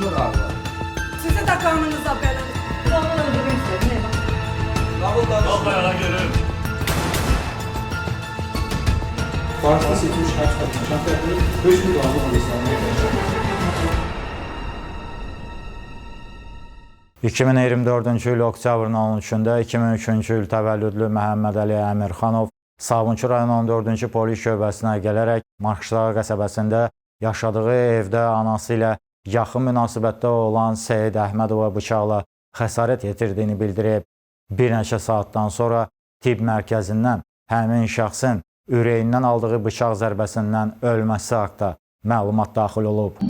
Sorarlar. Sizi də qanınıza belə. Onu öldürmək istədim. Eyvah. Farklı seçilmiş həbs qəti tədbiri hökm qanunu hissəsinə 2024-cü il oktyabrın 13-də 2003-cü il təvəllüdlü Məhəmmədəli Əmirxanov Sabunçu rayon 14-cü polis şöbəsinə gələrək Marxışdağı qəsəbəsində yaşadığı evdə anası ilə yaxın münasibətdə olan Seyid Əhmədova bıçaqla xəsarət yetirdiyini bildirib. Bir neçə saatdan sonra tibb mərkəzindən həmin şəxsin ürəyindən aldığı bıçaq zərbəsindən ölməsi haqda məlumat daxil olub.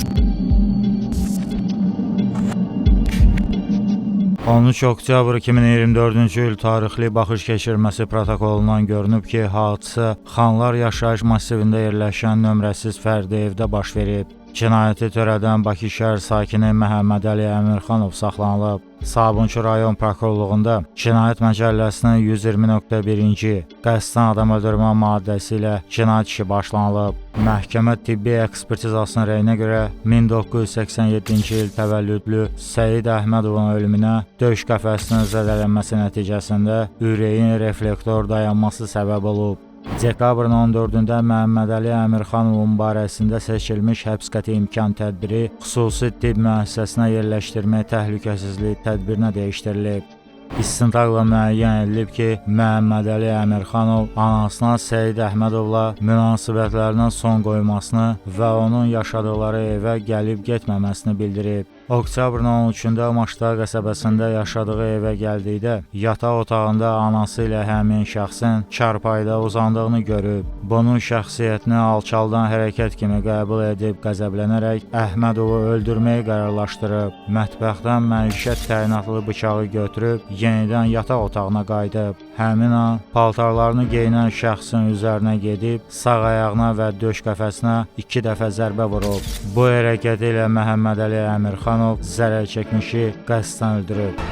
13 oktyabr 2024-cü il tarixli baxış keçirməsi protokolundan görünüb ki, hadisə Xanlar yaşayış massivində yerləşən nömrəsiz fərdi evdə baş verib. Cinayəti törədən Bakı şəhər sakini Məhəmmədəli Əmirxanov saxlanılıb. Sabunçu rayon prokurorluğunda Cinayət Məcəlləsinin 120.1-ci qəsdən adam öldürmə maddəsi ilə cinayət işi başlanılıb. Məhkəmə tibbi ekspertizasının rəyinə görə 1987-ci il təvəllüdlü Səid Əhmədovun ölümünə döş qəfəsinin zədələnməsi nəticəsində ürəyin reflektor dayanması səbəb olub. Dekabrın 14-də Məhəmmədəli Əmirxanovun barəsində seçilmiş həbs qəti imkan tədbiri xüsusi tibb müəssisəsinə yerləşdirmək təhlükəsizlik tədbirinə dəyişdirilib. İstintaqla müəyyən edilib ki, Məhəmmədəli Əmirxanov anasına Seyid Əhmədovla münasibətlərinə son qoymasını və onun yaşadıkları evə gəlib getməməsini bildirib. Oktyabrın 13-də Maşdağ qəsəbəsində yaşadığı evə gəldikdə yataq otağında anası ilə həmin şəxsin çarpayıda uzandığını görüb. Bunun şəxsiyyətini alçaldan hərəkət kimi qəbul edib qəzəblənərək Əhmədovu öldürməyi qərarlaşdırıb. Mətbəxdən məişət təyinatlı bıçağı götürüb yenidən yataq otağına qayıdıb. Həmin an paltarlarını geyinən şəxsin üzərinə gedib sağ ayağına və döş qəfəsinə 2 dəfə zərbə vurub. Bu hərəkəti ilə Məhəmmədəli Əmirxanov zərər çəkmişi qəsdən öldürüb.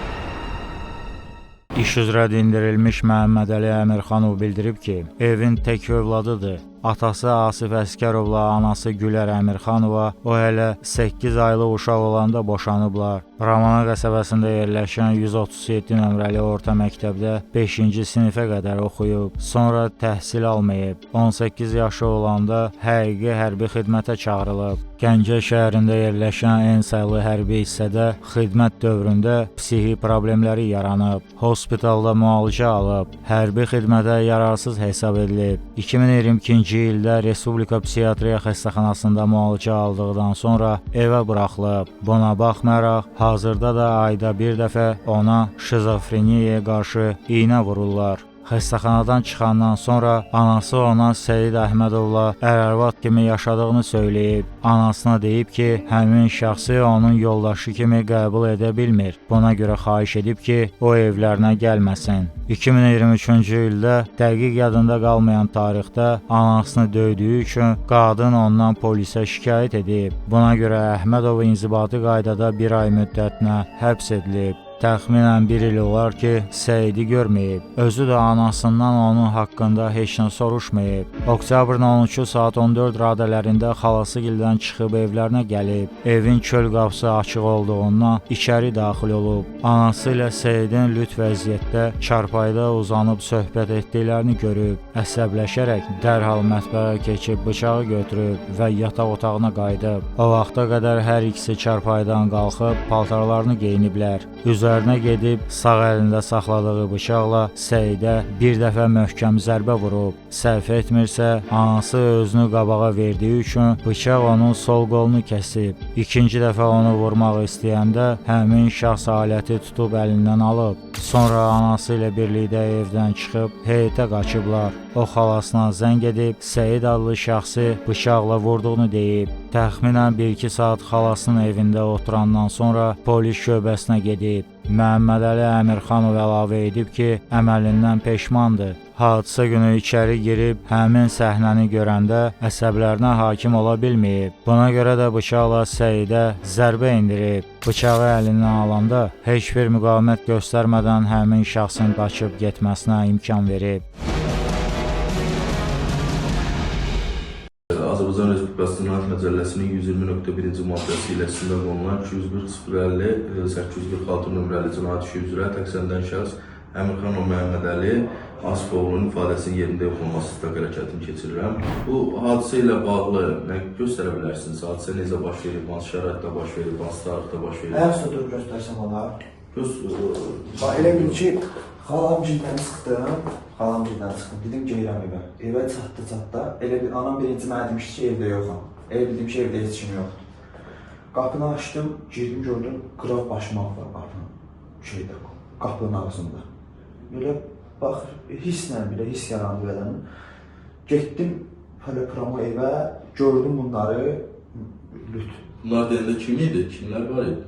İş üzrə dindirilmiş Məhəmmədəli Əmirxanov bildirib ki, evin tək övladıdır. Atası Asif Əsgərovla anası Gülər Əmirxanova o hələ 8 aylıq uşaq olanda boşanıblar. Ramana qəsəbəsində yerləşən 137 nömrəli orta məktəbdə 5-ci sinifə qədər oxuyub, sonra təhsil almayıb. 18 yaşı olanda həqiqi hərbi xidmətə çağırılıb. Gəncə şəhərində yerləşən N saylı hərbi hissədə xidmət dövründə psixi problemləri yaranıb. Hospitalda müalicə alıb, hərbi xidmətə yararsız hesab edilib. 2022-ci ildə Respublika Psixiatriya Xəstəxanasında müalicə aldıqdan sonra evə buraxılıb. Buna baxmayaraq, hazırda da ayda bir dəfə ona şizofreniyaya qarşı iynə vururlar. Xəstəxanadan çıxandan sonra anası ona Seyid Əhmədovla ər-arvad kimi yaşadığını söyləyib. Anasına deyib ki, həmin şəxsi onun yoldaşı kimi qəbul edə bilmir. Buna görə xahiş edib ki, o evlərinə gəlməsin. 2023-cü ildə dəqiq yadında qalmayan tarixdə anasını döydüyü üçün qadın ondan polisə şikayət edib. Buna görə Əhmədov inzibati qaydada bir ay müddətinə həbs edilib. Təxminən bir il olar ki, Səidi görməyib. Özü də anasından onun haqqında heç nə soruşmayıb. Oktyabrın 13-ü saat 14 radələrində xalasıgildən çıxıb evlərinə gəlib. Evin çöl qapısı açıq olduğundan içəri daxil olub. Anası ilə Səidin lüt vəziyyətdə çarpayıda uzanıb söhbət etdiklərini görüb. Əsəbləşərək dərhal mətbəxə keçib bıçağı götürüb və yataq otağına qayıdıb. O vaxta qədər hər ikisi çarpayıdan qalxıb paltarlarını geyiniblər. Üzərinə gedib sağ əlində saxladığı bıçaqla Səidə bir dəfə möhkəm zərbə vurub. Səhv etmirsə, anası özünü qabağa verdiyi üçün bıçaq onun sol qolunu kəsib. İkinci dəfə onu vurmaq istəyəndə həmin şəxs aləti tutub əlindən alıb. Sonra anası ilə birlikdə evdən çıxıb heyətə qaçıblar. O xalasına zəng edib Səid adlı şəxsi bıçaqla vurduğunu deyib. Təxminən 1-2 saat xalasının evində oturandan sonra polis şöbəsinə gedib. Məhəmmədəli Əmirxanov əlavə edib ki, əməlindən peşmandır. Hadisə günü içəri girib həmin səhnəni görəndə əsəblərinə hakim ola bilməyib. Buna görə də bıçaqla Səidə zərbə endirib. Bıçağı əlindən alanda heç bir müqavimət göstərmədən həmin şəxsin qaçıb getməsinə imkan verib. Azərbaycan Respublikasının Respublikası Cinayət Məcəlləsinin 120.1-ci maddəsi ilə üstündə qonulan 240 050 846 nömrəli cinayət işi üzrə təqsirləndirilən şəxs Əmirxanov Məhəmmədəli Asifoğlunun ifadəsinin yerində yox olması istintaq hərəkətini keçirirəm. Bu hadisə ilə bağlı nə göstərə bilərsiniz? Hadisə necə baş verib, hansı şəraitdə baş verib, hansı tarixdə baş verib? Ayaq üstə durub göstərsəm olar. Göz, Bax, elə bil ki, xalamgildən çıxdım, dedim gedirəm evə. Evə çatdı. Elə bil, anam birinci mənə demişdi ki, evdə yoxam. Elə bildim ki, evdə heç kim yoxdur. Qapını açdım, girdim, gördüm, qıraq başmaq var qapının, şeydə, qapının ağzında. Belə, bax, hisslə belə, hiss yarandı bədənim. Getdim, hələ pramo evə, gördüm bunları, lüt. Bunlar deyəndə kim idi? Kimlər var idi?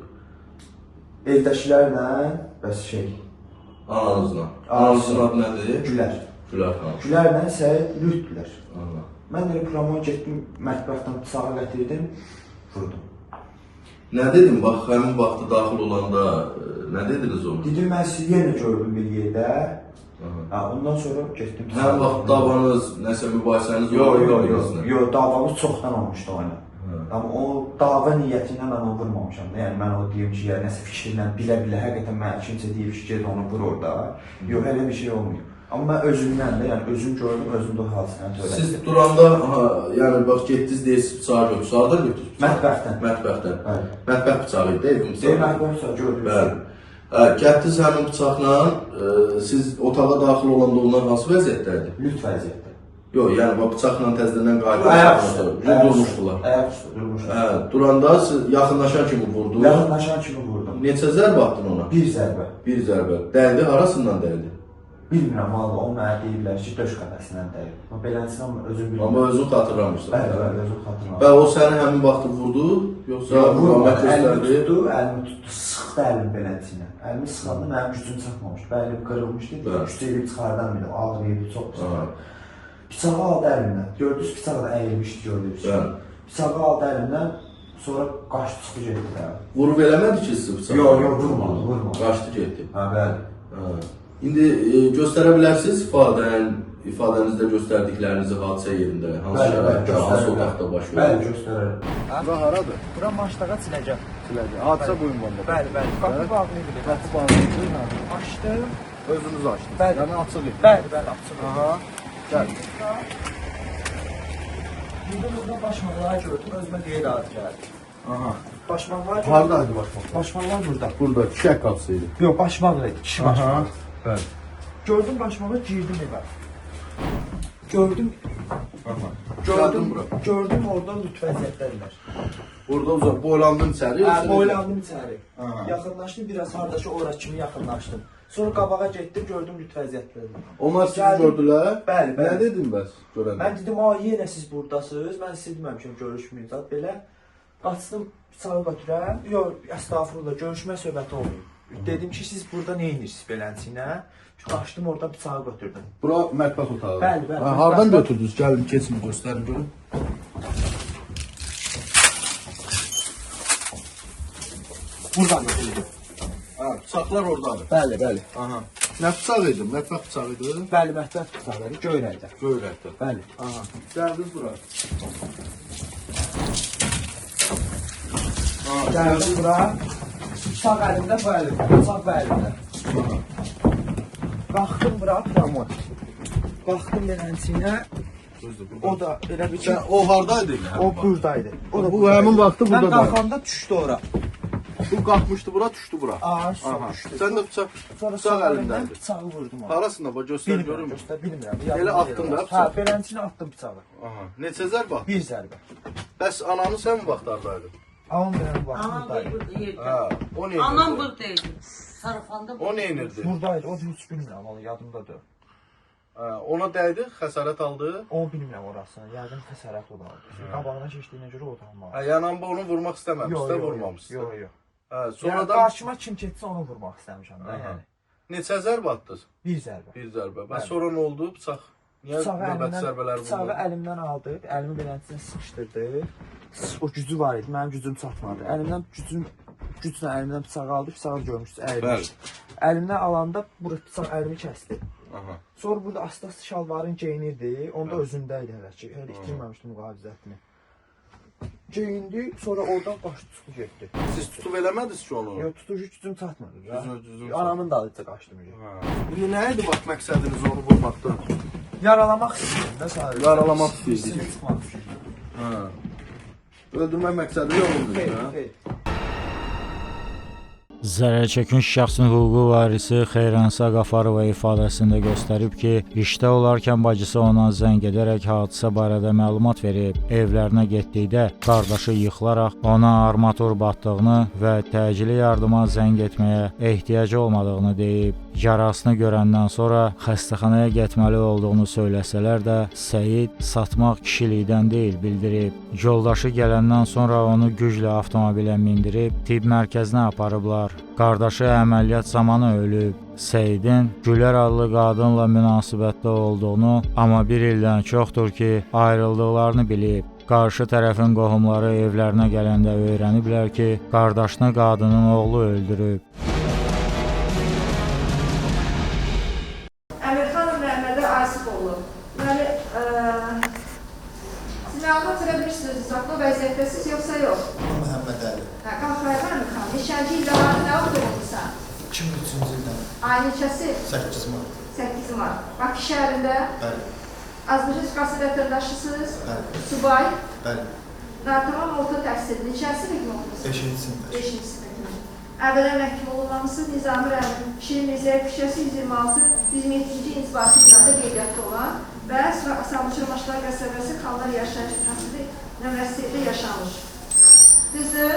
Evdəkilərlə, bəs şey... Ananızla. Ananızın adı nədir? Gülər. Gülər xanım. Gülərlə Səid lütdülər. Mən elə promoya getdim, mətbəxdən bıçağı gətirdim, vurdum. Nə dedim? Bax, həmin vaxtı daxil olanda nə dediniz onu? Dedim, mən sizi yenə gördüm bir yerdə. Ondan sonra getdim. Həmin vaxt davanız, nəsə mübahisəniz oldu? Yox, yox, davamız çoxdan olmuşdu o ilə. Amma o dava niyyəti ilə mən onu vurmamışam. Yəni, mən o deyim ki, nəsə fikirlə, bilə-bilə, həqiqətən mən kimsə deyib ki, ged onu vur orada. Yox, elə bir şey olmuyor. Amma mən özümdən də, yəni özüm gördüm, özüm də o hadisəni törətdim. Siz duranda, yəni bax, getdiniz, deyirsiniz, bıçağı götürdünüz. Hardan götürdünüz bıçağı? Mətbəxdən. Mətbəxdən. Mətbəx bıçağı idi, evin bıçağı. Mətbəx bıçağı gördünüz. Bəli. Getdiniz həmin bıçaqla, siz otağa daxil olanda onlar hansı vəziyyətdə idi? Lüt vəziyyətdə. Yox, yəni bax, bıçaqla təzədən qayıdıb. Ayaq üstə. Durmuşdular. Ayaq üstə, durmuşdular. Duranda siz yaxınlaşan kimi vurdunuz. Yaxınlaşan kimi vurdum. Neçə zərbə atdın ona? Bir zərbə. Bir zərbə. Dəydi, harasından dəydi? Bilmirəm, valla, o mənə deyiblər ki, döş qəfəsindən dəyib. Beləsinə özüm bilmirəm. Amma özün xatırlamırsan. Bəli, bəli, özüm xatırlamıram. Bəli, o səni həmin vaxtı vurdu, yoxsa vurmadı, əlimi tutdu, sıxdı əlimi beləsinə. Əlimi sıxanda mənim gücüm çatmamışdı. Bəli, qırılmışdı, gücü elib çıxardan bildim, ağrıyıb, çox pis. Bıçağı aldı əlimdən, gördünüz, bıçağı da əyilmişdi, gördünüz. Bıçağı aldı əlimdən, sonra qaçdı, çıxdı, getdi. Vurub eləmədi ki, sizi bıçağı? Yox, yox, vurmadı. Qaçdı, getdi. Hə, bəli. İndi göstərə bilərsiniz ifadənizdə göstərdiklərinizi hadisə yerində, hansı şəraitdə, hansı otaqda baş verir? Bəli, göstərərəm. Bura haradır? Bura Maşdağa Çiləcə. Çiləcə. Hadisə bu ünvanda. Bəli, bəli. Qapı bağlı idi. Qapı bağlı idi. Açdım. Özünüz açdınız. Bəli. Yəni açıq idi. Bəli, bəli, açıq idi. Aha. Gəl. Girdim burada başmaqları gördüm, özümə qeyri-adi gəldi. Aha. Başmaqlar gördüm. Haradaydı başmaqlar? Başmaqlar burada. Burada kişi ayaqqabısı idi. Yox, başmaq idi, kişi başmağı. Bəli. Gördüm başmağı, girdim evə. Gördüm. Gördüm orada lüt vəziyyətdədirlər. Burada uzaq, boylandın içəri? Hə, boylandım içəri. Yaxınlaşdım, biraz hardakı ora kimi yaxınlaşdım. Sonra qabağa getdim, gördüm lüt vəziyyətdədirlər. Onlar sizi gördülər? Bəli, bəli. Nə dedin bəs görəndə? Mən dedim, yenə siz buradasınız, mən sizi deməmişəm, görüşməyin zat. Belə qaçdım, bıçağı götürəm. Yox, əstağfurullah, görüşmə söhbəti olmayıb. Dedim ki, siz burada nə edirsiniz beləsinə? Qaçdım, oradan bıçağı götürdüm. Bura mətbəx otağı. Bəli, bəli. Hardan götürdünüz? Gəlin, keçin, göstərin, görün. Buradan götürdüm. Hə, bıçaqlar oradadır. Bəli, bəli. Aha. Nə bıçağı idi? Mətbəx bıçağı idi? Bəli, mətbəx bıçağı idi, göyrəkdə. Göyrəkdə. Bəli. Aha. Gəldiniz bura. Gəldim bura. Bıçaq əlimdə, bu əlimdə. Bıçaq bu əlimdə. Qalxdım bura, promoy. Qalxdım beləsinə. O da elə bir ki... O haradaydı? O buradaydı. O da Bu həmin vaxtı burada. Mən qalxanda düşdü ora. Bu qalxmışdı bura, düşdü bura. Düşdü. Sən də bıçaq əlindəydi. Bıçağı vurdum ona. Harasında bax, göstər görüm. Göstər, bilmirəm. Elə atdın da bıçağı? Hə, belənsini atdım bıçağı. Aha. Neçə zərbə atdın? Bir zərbə. Bəs ananı sən mi vaxt haradaydın? Anam benim vaxt buradaydı. Hə, o nə edirdi? Anam buradaydı. Sarıxanda O nə edirdi? Buradaydı, o heç bilmirəm, onu yadımdadır. Hə, ona dəydi, xəsarət aldı. Onu bilmirəm orasını, yəqin xəsarət o da aldı. Qabağına keçdiyinə görə o da almalı. Hə, yəni amma onu vurmaq istəməmiş də, vurmamışdı. Yox, yox. Hə, Sonradan... sonradan Qarşıma kim keçsə onu vurmaq istəmişəm də, yəni. Neçə zərbə atdınız? Bir zərbə. Bir zərbə. Bəs sonra nə oldu? Bıçaq niyə növbəti zərbələri vurdu? Bıçağı əlimdən aldı, əlimi beləsinə sıxışdırdı. O gücü var idi, mənim gücüm çatmadı. Əlimdən güclə əlimdən bıçağı aldı, bıçağı görmüşdü, əyilmişdi. Əlimdən alanda bıçaq əlimi kəsdi. Aha. Sonra burada asta-asta şalvarın geyinirdi, onda özündə idi hələ ki, hələ itirməmişdi mühafizətini. Geyindi, sonra oradan qaçdı, çıxdı getdi. Siz tutub eləmədiniz ki onu? Yox, tutucu gücüm çatmadı. Gücün- Anamın dalınca qaçdım. İndi nə idi bax məqsədiniz onu vurmaqda? Yaralamaq istəyirdim də sadəcə. Yaralamaq istəyirdiniz. Hissini çıxmaq istəyirdim. Hə. Öldürmək məqsədi yox idi, Xeyr, hə? xeyr. Zərər çəkmiş şəxsin hüquqi varisi Xeyransa Qafarova ifadəsində göstərib ki, işdə olarkən bacısı ona zəng edərək hadisə barədə məlumat verib. Evlərinə getdikdə qardaşı yıxılaraq ona armatur batdığını və təcili yardıma zəng etməyə ehtiyacı olmadığını deyib. Yarasını görəndən sonra xəstəxanaya getməli olduğunu söyləsələr də Səyid satmaq kişilikdən deyil bildirib. Yoldaşı gələndən sonra onu güclə avtomobilə mindirib tibb mərkəzinə aparıblar. Qardaşı əməliyyat zamanı ölüb. Səyidin Gülər adlı qadınla münasibətdə olduğunu, amma bir ildən çoxdur ki, ayrıldıqlarını bilib. Qarşı tərəfin qohumları evlərinə gələndə öyrəniblər ki, qardaşını qadının oğlu öldürüb. Əmirxanov Məhəmmədə Asifoğlu. Deməli, siz məlumat verə bilirsiniz, uzaqlı vəziyyətdəsiz yoxsa yox? Məhəmməd Əli. Hə, qalx Əmirxan. Neçənci ildə harda nə vaxt doğulmusan? 2003-cü ildən Ay neçəsi? 8 mart. 8 mart. Bakı şəhərində Bəli, Azərbaycan Respublikası vətəndaşısınız. bəli, Subay. bəli. Natamam orta təhsil. Neçənci sinif olmusunuz? 5-ci sinifdə. 5-ci sinif. Əvvələn məhkum olunmamışsınız. Nizami rayonu Şirin Mirzəyev küçəsi 126 127-ci inzibati binada qeydiyyatda olan və Sabunçu Maşlar qəsəbəsi Xanlar yaşayış prosesi nömrəsi evdə yaşamış. Düzdür?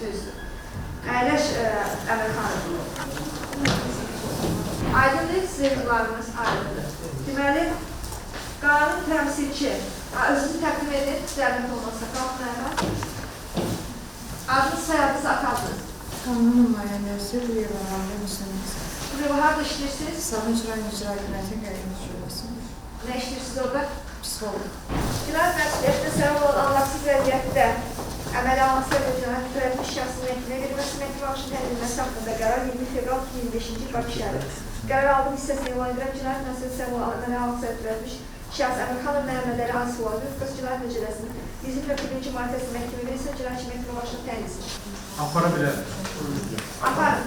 Düzdür. Əyləş Əmirxanov. Aydındır, sizin hüquqlarınız aydındır. Deməli, qanun təmsilçi. Özünüzü təqdim edin, zəhmət olmasa qalxın ayağa. Adınız, soyadınız, ata adınız. Qanun nümayəndəsi Quliyeva Rahilə Müslüminsə. Buraya harada işləyirsiniz? Sabunçu rayon İcra Hakimiyyəti Qəyyum Şöbəsi. Nə işləyirsiniz orada? Psixoloq. Cinayət məsuliyyətinə səbəb olan anlamsız vəziyyətdə əmələ alınması və cinayət törətmiş şəxsin məhkəməyə verilməsi, məhkəmə başının təyin edilməsi haqqında qərar 20 fevral 2025-ci il Bakı şəhəri. Qərar aldım hissəsini elan edirəm. Cinayət məsuliyyətinə səbəb olan əmələ alınması və törətmiş şəxs Əmirxanov Məhəmmədəli Asifoğlu Respublikası Cinayət Məcəlləsinin 120.1-ci maddəsi məhkəməyə verilsin, cinayətçi məhkəmə başının təyin edilsin. Apara bilər. Aparın.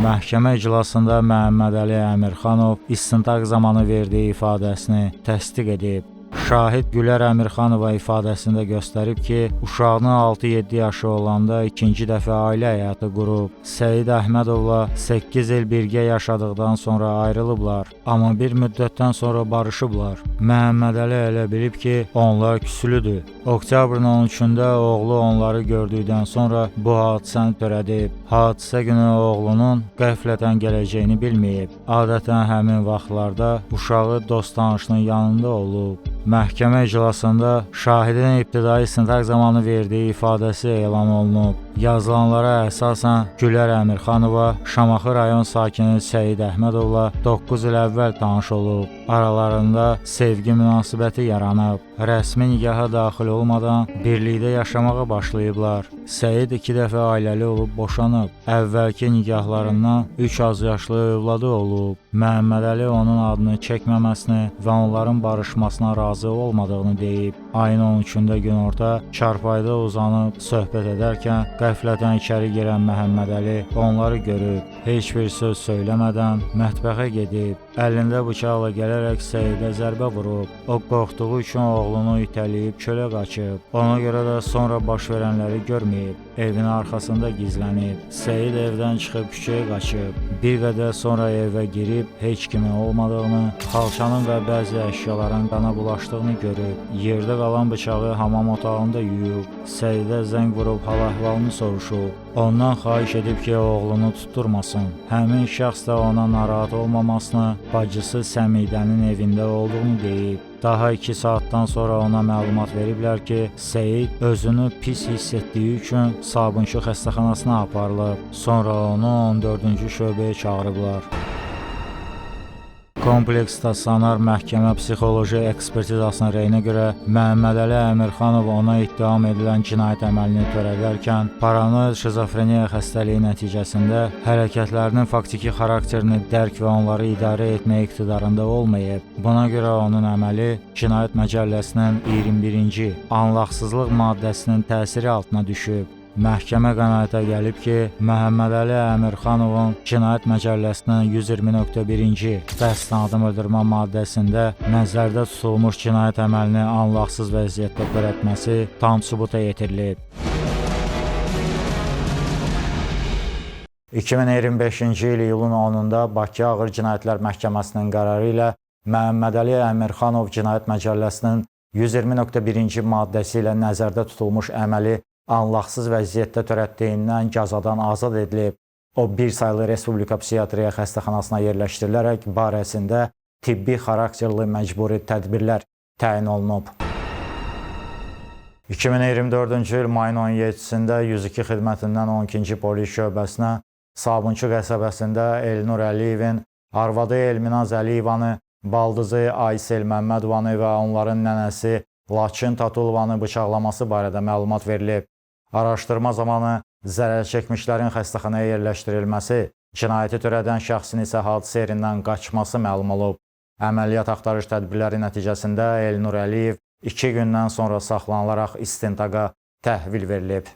Məhkəmə iclasında Məhəmmədəli Əmirxanov istintaq zamanı verdiyi ifadəsini təsdiq edib. Şahid Gülər Əmirxanova ifadəsində göstərib ki, uşağının 6-7 yaşı olanda ikinci dəfə ailə həyatı qurub. Səyid Əhmədovla 8 il birgə yaşadıqdan sonra ayrılıblar, amma bir müddətdən sonra barışıblar. Məhəmmədəli elə bilib ki, onlar küsülüdür. Oktyabrın 13-də oğlu onları gördükdən sonra bu hadisəni törədib. Hadisə günü oğlunun qəflətən gələcəyini bilməyib. Adətən həmin vaxtlarda uşağı dost tanışının yanında olub. Məhkəmə iclasında şahidin ibtidai istintaq zamanı verdiyi ifadəsi elan olunub. Yazılanlara əsasən Gülər Əmirxanova Şamaxı rayon sakini Səyid Əhmədovla 9 il əvvəl tanış olub. Aralarında sevgi münasibəti yaranıb. Rəsmi nikaha daxil olmadan birlikdə yaşamağa başlayıblar. Səyid 2 dəfə ailəli olub boşanıb. Əvvəlki nikahlarından 3 azyaşlı övladı olub. Məhəmmədəli onun adını çəkməməsini və onların barışmasına razı olmadığını deyib. Ayın 13-də günorta çarpayıda uzanıb söhbət edərkən qəflətən içəri girən Məhəmmədəli onları görüb. Heç bir söz söyləmədən mətbəxə gedib. Əlində bıçaqla gələrək Səyidə zərbə vurub. O qorxduğu üçün oğlunu itələyib çölə qaçıb. Ona görə də sonra baş verənləri görməyib. Evin arxasında gizlənib. Səyid evdən çıxıb küçəyə qaçıb. Bir qədər sonra evə girib heç kimin olmadığını, xalçanın və bəzi əşyaların qana bulaşdığını görüb. Yerdə qalan bıçağı hamam otağında yuyub. Səyidə zəng vurub hal-əhvalını soruşub. Ondan xahiş edib ki, oğlunu tutturmasın. Həmin şəxs də ona narahat olmamasını, bacısı Səmidənin evində olduğunu deyib. Daha 2 saatdan sonra ona məlumat veriblər ki, Səyid özünü pis hiss etdiyi üçün Sabunçu xəstəxanasına aparılıb. Sonra onu 14-cü şöbəyə çağırıblar. Kompleks stasionar məhkəmə psixoloji ekspertizasının rəyinə görə Məhəmmədəli Əmirxanov ona ittiham edilən cinayət əməlini törədərkən paranoid şizofreniya xəstəliyi nəticəsində hərəkətlərinin faktiki xarakterini dərk və onları idarə etmək iqtidarında olmayıb. Buna görə onun əməli Cinayət Məcəlləsinin 21-ci anlaqsızlıq maddəsinin təsiri altına düşüb. Məhkəmə qənaətə gəlib ki, Məhəmmədəli Əmirxanovun Cinayət Məcəlləsinin 120.1-ci qəsdən adam öldürmə maddəsində nəzərdə tutulmuş cinayət əməlini anlaqsız vəziyyətdə törətməsi tam sübuta yetirilib. 2025-ci il iyulun 10-da Bakı Ağır Cinayətlər Məhkəməsinin qərarı ilə Məhəmmədəli Əmirxanov Cinayət Məcəlləsinin 120.1-ci maddəsi ilə nəzərdə tutulmuş əməli anlaqsız vəziyyətdə törətdiyindən cəzadan azad edilib. O, bir saylı Respublika Psixiatriya Xəstəxanasına yerləşdirilərək barəsində tibbi xarakterli məcburi tədbirlər təyin olunub. 2024-cü il mayın 17-sində 102 xidmətindən 12-ci polis şöbəsinə Sabunçu qəsəbəsində Elnur Əliyevin, arvadı Elminaz Əliyevanı, baldızı Aysel Məmmədovanı və onların nənəsi Laçın Tatulovanı bıçaqlaması barədə məlumat verilib. Araşdırma zamanı zərər çəkmişlərin xəstəxanaya yerləşdirilməsi, cinayəti törədən şəxsin isə hadisə yerindən qaçması məlum olub. Əməliyyat axtarış tədbirləri nəticəsində Elnur Əliyev 2 gündən sonra saxlanılaraq istintaqa təhvil verilib.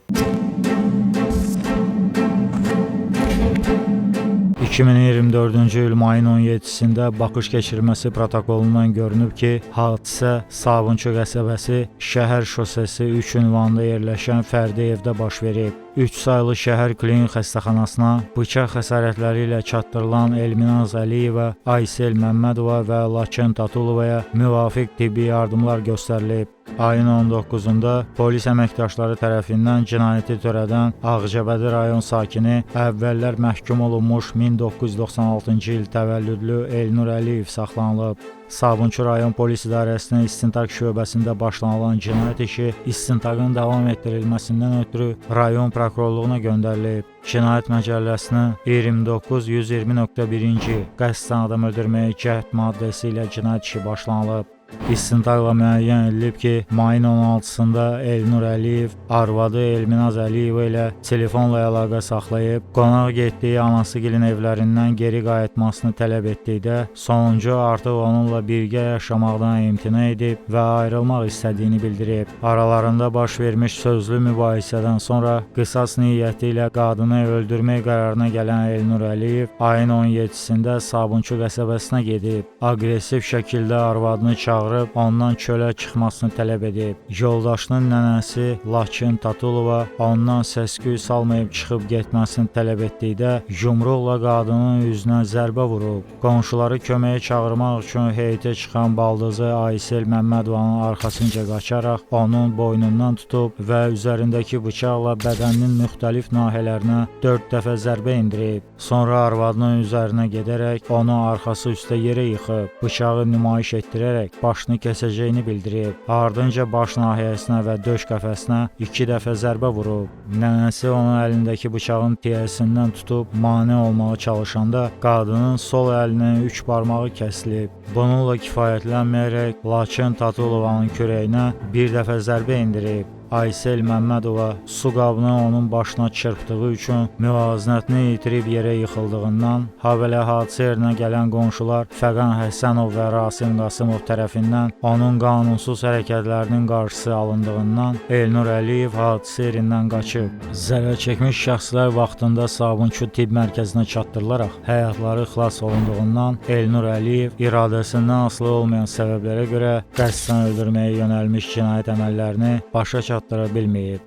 2024-cü il mayın 17-sində baxış keçirməsi protokolundan görünüb ki, hadisə Sabunçu qəsəbəsi şəhər şosesi 3 ünvanında yerləşən fərdi evdə baş verib. 3 saylı şəhər klinik xəstəxanasına bıçaq xəsarətləri ilə çatdırılan Elminaz Əliyeva, Aysel Məmmədova və Laçın Tatulovaya müvafiq tibbi yardımlar göstərilib. Ayın 19-da polis əməkdaşları tərəfindən cinayəti törədən Ağcabədi rayon sakini, əvvəllər məhkum olunmuş 1996-cı il təvəllüdlü Elnur Əliyev saxlanılıb. Sabunçu rayon polis idarəsinin istintaq şöbəsində başlanılan cinayət işi istintaqın davam etdirilməsindən ötürü rayon prokurorluğuna göndərilib. Cinayət Məcəlləsinin 29.120.1-ci qəsdən adam öldürməyə cəhd maddəsi ilə cinayət işi başlanılıb. İstintaqla müəyyən edilib ki, mayın 16-sında Elnur Əliyev arvadı Elminaz Əliyeva ilə telefonla əlaqə saxlayıb, qonaq getdiyi anasıgilin evlərindən geri qayıtmasını tələb etdikdə, sonuncu artıq onunla birgə yaşamaqdan imtina edib və ayrılmaq istədiyini bildirib. Aralarında baş vermiş sözlü mübahisədən sonra qisas niyyəti ilə qadını öldürmək qərarına gələn Elnur Əliyev ayın 17-sində Sabunçu qəsəbəsinə gedib, aqressiv şəkildə arvadını çağırıb ondan çölə çıxmasını tələb edib. Yoldaşının nənəsi Laçın Tatulova ondan səs-küy salmayıb çıxıb getməsini tələb etdikdə yumruqla qadının üzünə zərbə vurub. Qonşuları köməyə çağırmaq üçün heyətə çıxan baldızı Aysel Məmmədovanın arxasınca qaçaraq onun boynundan tutub və üzərindəki bıçaqla bədəninin müxtəlif nahiyələrinə 4 dəfə zərbə endirib. Sonra arvadının üzərinə gedərək onu arxası üstə yerə yıxıb, bıçağı nümayiş etdirərək başını kəsəcəyini bildirib. Ardınca baş nahiyəsinə və döş qəfəsinə 2 dəfə zərbə vurub. Nənəsi onun əlindəki bıçağın tiyəsindən tutub mane olmağa çalışanda qadının sol əlinin 3 barmağı kəsilib. Bununla kifayətlənməyərək Laçın Tatulovanın kürəyinə bir dəfə zərbə endirib. Aysel Məmmədova su qabını onun başına çırpdığı üçün müvazinətini itirib yerə yıxıldığından, habelə hadisə yerinə gələn qonşular Fəqan Həsənov və Rasim Qasımov tərəfindən onun qanunsuz hərəkətlərinin qarşısı alındığından Elnur Əliyev hadisə yerindən qaçıb. Zərər çəkmiş şəxslər vaxtında Sabunçu tibb mərkəzinə çatdırılaraq həyatları xilas olunduğundan Elnur Əliyev iradəsindən asılı olmayan səbəblərə görə qəsdən öldürməyə yönəlmiş cinayət əməllərini başa çatdıra bilməyib.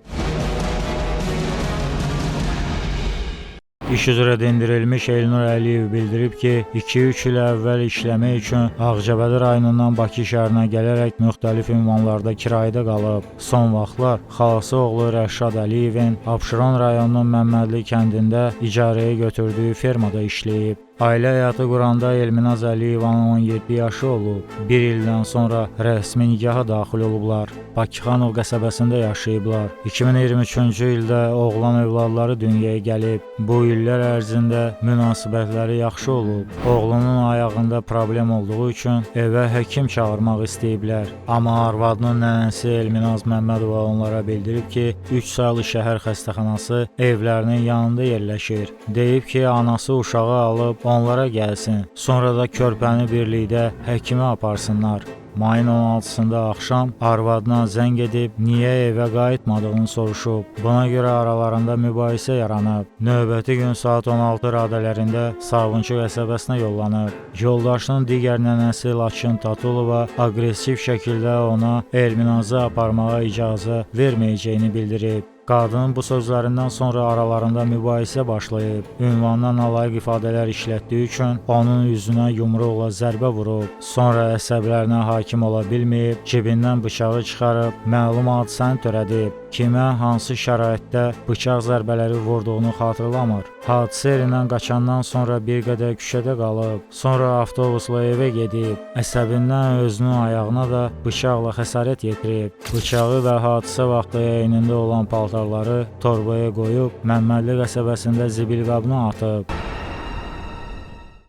İş üzrə dindirilmiş Elnur Əliyev bildirib ki, 2-3 il əvvəl işləmək üçün Ağcabədi rayonundan Bakı şəhərinə gələrək müxtəlif ünvanlarda kirayədə qalıb. Son vaxtlar xalası oğlu Rəşad Əliyevin Abşeron rayonunun Məmmədli kəndində icarəyə götürdüyü fermada işləyib. Ailə həyatı quranda Elminaz Əliyevanın 17 yaşı olub. Bir ildən sonra rəsmi nikaha daxil olublar. Bakıxanov qəsəbəsində yaşayıblar. 2023-cü ildə oğlan övladları dünyaya gəlib. Bu illər ərzində münasibətləri yaxşı olub. Oğlunun ayağında problem olduğu üçün evə həkim çağırmaq istəyiblər. Amma arvadının nənəsi Elminaz Məmmədova onlara bildirib ki, 3 saylı şəhər xəstəxanası evlərinin yanında yerləşir. Deyib ki, anası uşağı alıb onlara gəlsin, sonra da körpəni birlikdə həkimə aparsınlar. Mayın 16-sında axşam arvadına zəng edib niyə evə qayıtmadığını soruşub. Buna görə aralarında mübahisə yaranıb. Növbəti gün saat 16 radələrində Sabunçu qəsəbəsinə yollanıb. Yoldaşının digər nənəsi Laçın Tatulova aqressiv şəkildə ona Elminazı aparmağa icazə verməyəcəyini bildirib. Qadının bu sözlərindən sonra aralarında mübahisə başlayıb. Ünvanına nalayiq ifadələr işlətdiyi üçün onun üzünə yumruqla zərbə vurub. Sonra əsəblərinə hakim ola bilməyib, cibindən bıçağı çıxarıb məlum hadisəni törədib. Kimə, hansı şəraitdə bıçaq zərbələri vurduğunu xatırlamır. Hadisə yerindən qaçandan sonra bir qədər küçədə qalıb, sonra avtobusla evə gedib. Əsəbindən özünün ayağına da bıçaqla xəsarət yetirib. Bıçağı və hadisə vaxtı əynində olan paltarları torbaya qoyub Məmmədli qəsəbəsində zibil qabına atıb.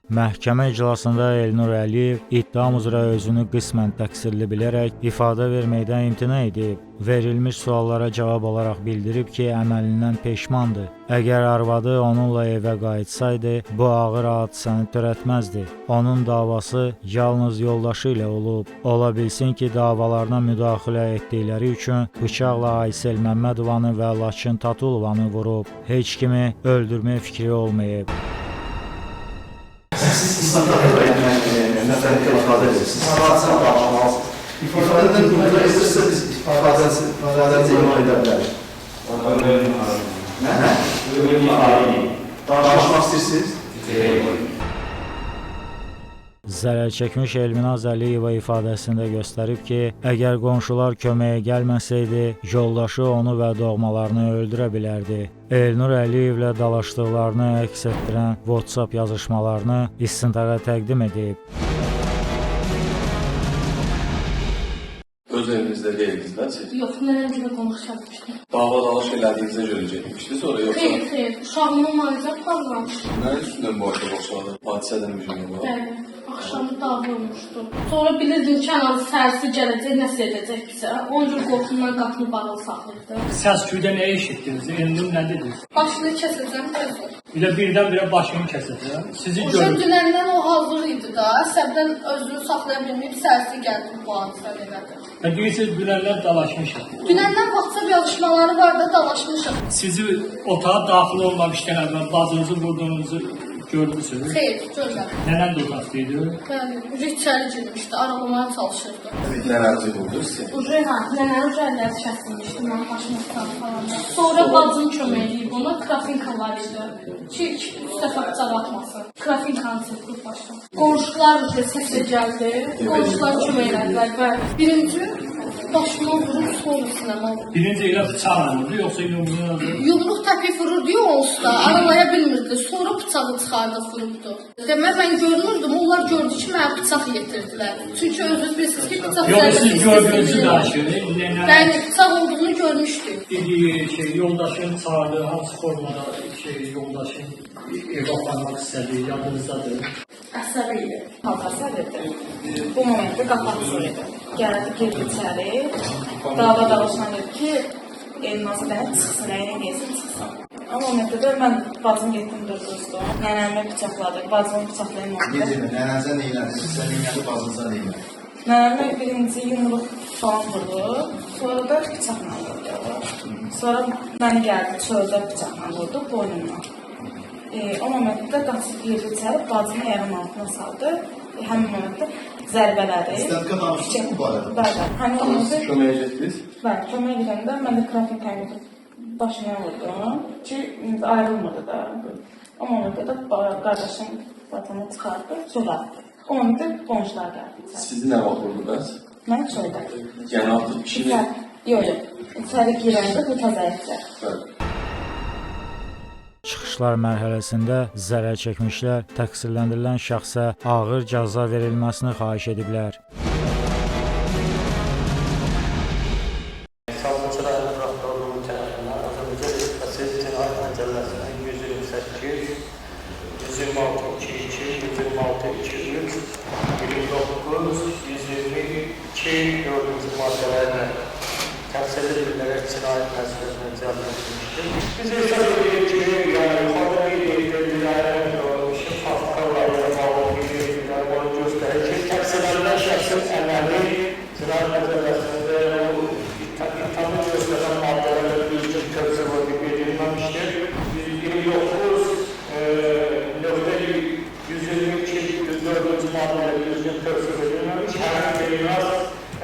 Məhkəmə iclasında Elnur Əliyev ittiham üzrə özünü qismən təqsirli bilərək ifadə verməkdən imtina edib. Verilmiş suallara cavab olaraq bildirib ki, əməlindən peşmandır. Əgər arvadı onunla evə qayıtsaydı, bu ağır hadisəni törətməzdi. Onun davası yalnız yoldaşı ilə olub. Ola bilsin ki, davalarına müdaxilə etdikləri üçün bıçaqla Aysel Məmmədovanı və Laçın Tatulovanı vurub. Heç kimi öldürmə fikri olmayıb. Siz istintaq etməli ifadə edirsiniz. İfadədən imtina edirsə biz ifadənizi iman edə bilərik. Nə? Danışmaq istəyirsiniz? Zərər çəkmiş Elminaz Əliyeva ifadəsində göstərib ki, əgər qonşular köməyə gəlməsəydi, yoldaşı onu və doğmalarını öldürə bilərdi. Elnur Əliyevlə dalaşdıqlarını əks etdirən WhatsApp yazışmalarını istintaqa təqdim edib. Öz evinizdə deyildiniz də siz? Yox, nənəmcə qonaq çatmışdım. Dava dalaş elədiyinizə görə getmişdiniz ora yoxsa? Xeyr, xeyr. Uşağımı müalicə aparmamışdım. Nə üstündən mübahisə başladı? Hadisədən mücümü var? Bəli. Axşamı dava olmuşdu. Sonra bilirdim ki, anam sərsi gələcək, nəsə edəcək bizə. Ona görə qorxumdan qapını bağlı saxlayırdı. Səs-küydə nə eşitdiniz? Elnur nə dedi? Başını kəsəcəm, tez ol. Elə birdən-birə başını kəsəcəm. Sizi görür. Dünəndən o hazır idi da. Əsəbdən özünü saxlaya bilməyib sərsi gəldi bu hadisəni elədi. Və deyirsiniz, dünəndən dalaşmışıq. Dünəndən WhatsApp yazışmaları var da dalaşmışıq. Sizi otağa daxil olmamışdan əvvəl bacınızı vurduğunuzu görmüsünüz? Xeyr, görmədim. Nənən də otaqda idi? Bəli, içəri girmişdi, aralamağa çalışırdı. Nənənizi vurdu sizi? Uca, hə, nənənin əlləri kəsilmişdi, mənim başım tutan falan. Sonra bacım kömək eləyib ona, krafinka var idi ki, 2-3 dəfə bıçaq atmasın. Krafinkanı çırpıb başına. Qonşular uca səsə gəldi, qonşular kömək elədilər. Bəli. Birinci başıma vurub, sonra sinəmə vurdu. Birinci elə bıçaqla vurdu, yoxsa yumruqla vurdu? Yumruq təpik vururdu ya onsuz da, aralaya bilmirdi. Sonra bıçağı çıxardı, vurubdu. Demək, mən görmürdüm, onlar gördü ki, mənə bıçaq yetirdilər. Çünki özünüz bilirsiniz ki, bıçaq Yox, siz gördüyünüzü danışır. Bəli, bıçaq olduğunu görmüşdük. Dediyi şey, yoldaşın çağırdı, hansı formada yoldaşın evə aparmaq istədi, yadınızdadır. Əsəbi idi, paltar sərirdi. Bu momentdə qapı açıq idi. Gəldi, girdi içəri, dava dalaşan dedi ki, Elnazı dənə çıxsın, əyinə geysin, çıxsın. O momentdə də mən bacım getdim, durduzdum. Nənəmi bıçaqladı, bacımı bıçaqlayan momentdə. Necə, nənənizə nə elədi, sizə nə elədi, bacınıza nə elədi? Nənəmi birinci yumruq falan vurdu, sonra da bıçaqla vurdu. Sonra məni gəldi, çöldə bıçaqla vurdu, boynumdan. O momentdə qaçıb girdi içəri, bacımı ayağının altına saldı. Həmin momentdə zərbələri. İstənilən danışdınız bu barədə? Bəli, həmin momentdə... Köməyə getdiniz? Bəli, köməyə gedəndə mən də krafinkanı götürüb başına vurdum ki, ayrılmırdı da. O momentdə də qardaşım bacımı çıxardı, çölə atdı. O momentdə qonşular gəldi içəri. Sizi nə vaxt vurdu bəs? Mən çöldə. Yəni artıq kişini... Yox, yox. İçəri girəndə bu təzəliklər. Bəli. Çıxışlar mərhələsində zərər çəkmişlər təqsirləndirilən şəxsə ağır cəza verilməsini xahiş ediblər. Sabunçu rayon prokurorluğu tərəfindən Azərbaycan Respublikası Cinayət Məcəlləsinin 128, 126.2.2, 126.2.3, 29, 122, 4-cü maddələrlə təqsirli bilinərək cinayət məsuliyyətinə cəlb edilmişdir. Biz hesab edirik ki, yəni yuxarıda qeyd edilən işin faktlarla bağlı qeyd edilən onu göstərir ki, təqsirləndirilən şəxsin əməli Cinayət Məcəlləsində ithamı göstərən maddələrlə düzgün tövsif edilməmişdir. 129.122.4-cü maddələrlə düzgün tövsif edilməmiş. Həmin Elnaz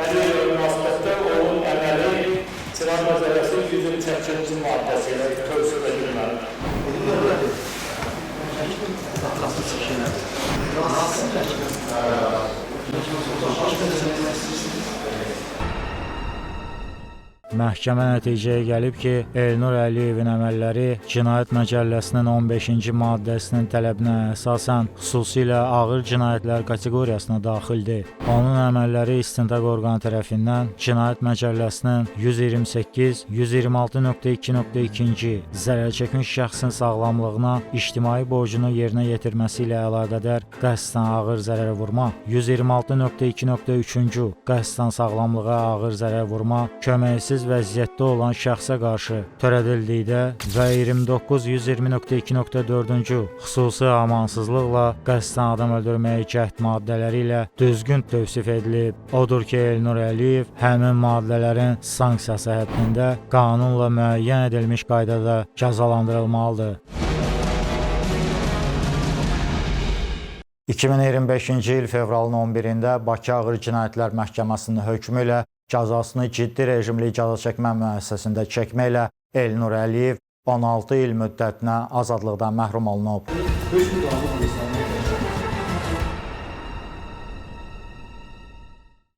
Əliyevlə münasibətdə onun əməli Cinayət Məcəlləsinin 128-ci maddəsi ilə tövsif edilməlidir. Məhkəmə nəticəyə gəlib ki, Elnur Əliyevin əməlləri Cinayət Məcəlləsinin 15-ci maddəsinin tələbinə əsasən xüsusilə ağır cinayətlər kateqoriyasına daxildir. Onun əməlləri istintaq orqanı tərəfindən Cinayət Məcəlləsinin 128, 126.2.2-ci zərər çəkmiş şəxsin sağlamlığına ictimai borcunu yerinə yetirməsi ilə əlaqədar qəsdən ağır zərər vurma, 126.2.3-cü qəsdən sağlamlığa ağır zərər vurma, köməksiz vəziyyətdə olan şəxsə qarşı törədildikdə və 29.120.2.4-cü xüsusi amansızlıqla qəsdən adam öldürməyə cəhd maddələri ilə düzgün tövsif edilib. Odur ki, Elnur Əliyev həmin maddələrin sanksiyası həddində qanunla müəyyən edilmiş qaydada cəzalandırılmalıdır. 2025-ci il fevralın 11-də Bakı Ağır Cinayətlər Məhkəməsinin hökmü ilə cəzasını ciddi rejimli cəzaçəkmə müəssisəsində çəkməklə Elnur Əliyev 16 il müddətinə azadlıqdan məhrum olunub. Hökmü qanun